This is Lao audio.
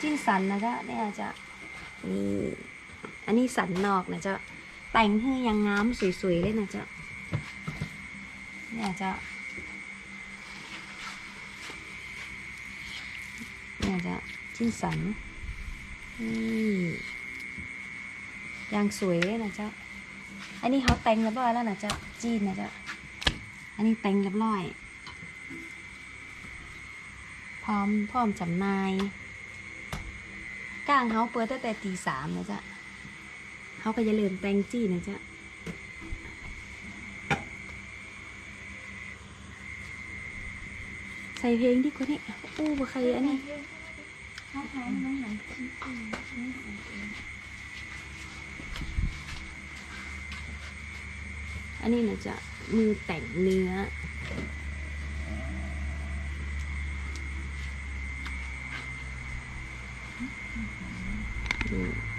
ຊີ້ນສັນນະເຈົ້າ ນີ້ເຈົ້າ ນີ້ ອັນນີ້ສັນນອກນະເຈົ້າ ແຕ່ງໃຫ້ຢ່າງງາມສວຍໆເລີຍນະເຈົ້າ ນີ້ເຈົ້າ ນີ້ເຈົ້າ ຊີ້ນສັນ ນີ້ ຢ່າງສວຍເລີຍນະເຈົ້າ ອັນນີ້ເຮົາແຕ່ງຮຽບຮ້ອຍແລ້ວນະເຈົ້າ ຊີ້ນນະເຈົ້າ ອັນນີ້ແຕ່ງຮຽບຮ້ອຍ ພ້ອມ ພ້ອມຈຳໜ່າຍ ກາງເຮົາເປີດຕັ້ງແຕ່ຕີສາມນະເຈົ້າ ເຮົາກໍຢ່າລືມແຕ່ງຈີນນະເຈົ້າ ໃສ່ເພງດີກວ່ານີ້ ອູ້ ບໍ່ໃສ່ອັນນີ້. ອັນນີ້ນະຈະ ມືແຕ່ງເນື້ອ ນີ້